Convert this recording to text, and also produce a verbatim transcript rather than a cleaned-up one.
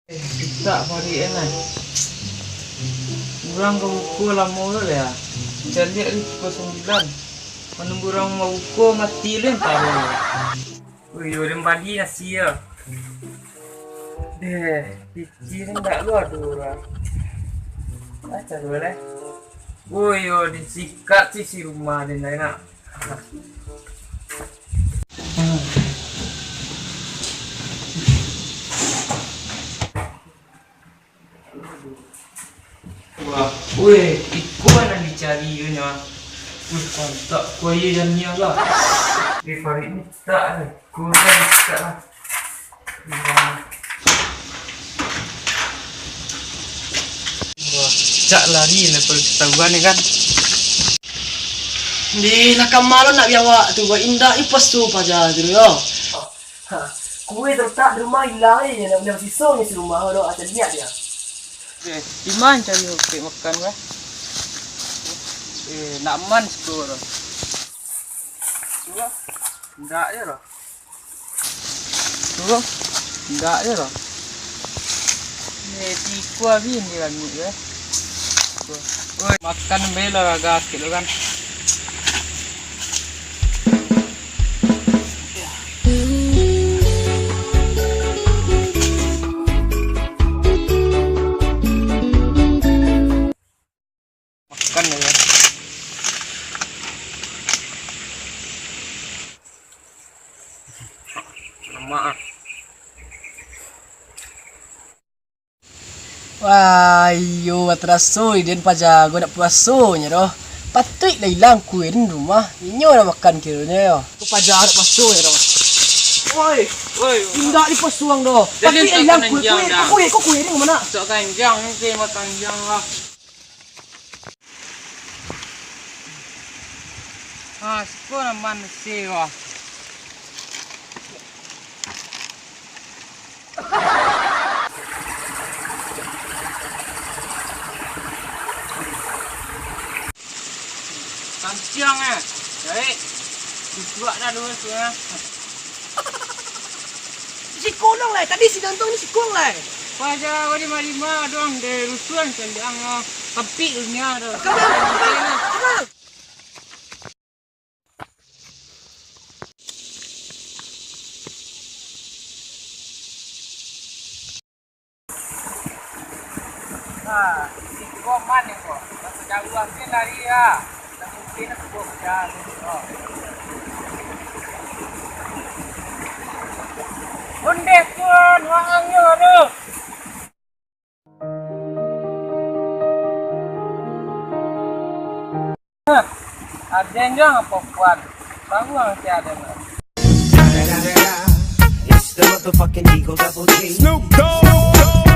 Eh, pitak Farid, eh, nah. Urang ka buko lamo tu lah, ya. Caliak di pukua sambilan. Manunggu urang babuko, mati lah taro. Ui, yo, den bali nasi yo. Deh, piti ni ndak lu ado urang. Macam tu lah. Ui, yo, disikat si, si rumah den lah nak. Wah, weh, iko nan dicari ko nyo. Weh, pantak ko aia janiah lah. Weh, Farid ni tak lah. Ko kan tak lah. Wah, cak lari lah kalau ketahuan ni kan. Di lah ka ma lo nak biawak tu, buat indak ipas tu paja tu yo. Ha, kue terletak di rumah, ilang je, nak bali siso ni si rumah, ado aja lihat dia. Eh, di ma cari hopek makan, weh? Eh, nak man siko, bro. Sudah. Ndak je, bro. Sudah. Ndak je, bro. Eh, siko abih ni langit, weh. Oi, makan be lah, agak sakik tu kan. Makan dulu. Lemak ah. Wah, iyo, taraso den paja ko dak puasonyo doh. Patuik lah ilang kue di rumah. Inyo lah makan kironyo yo. Ko paja dak puasonyo doh. Woi, woi. Indak dipasuang doh. Patuik lah ilang kue, kue, kue, kue di mana? Sok kanjang ni, kue makan kanjang lah. Ha, siko lah manusia wah. Kanciang eh. Baik. Susuak dah dua tu eh. Siko ulang lai. Tadi si Dantong ni siko ulang lai. Paja ko di marima doang, di rusuhan sandang, ah, kampik dunia tu. Abang, abang, abang. Ah, siko man ko. Rasa jauah mungkin lari ya. Tapi mungkin aku buat kerja tu. Ondeh tuan, waangnyo tu. Hah, aden jo apo puan? Baru ang si aden. It's the motherfucking Eagle Double G. Snoop Dogg.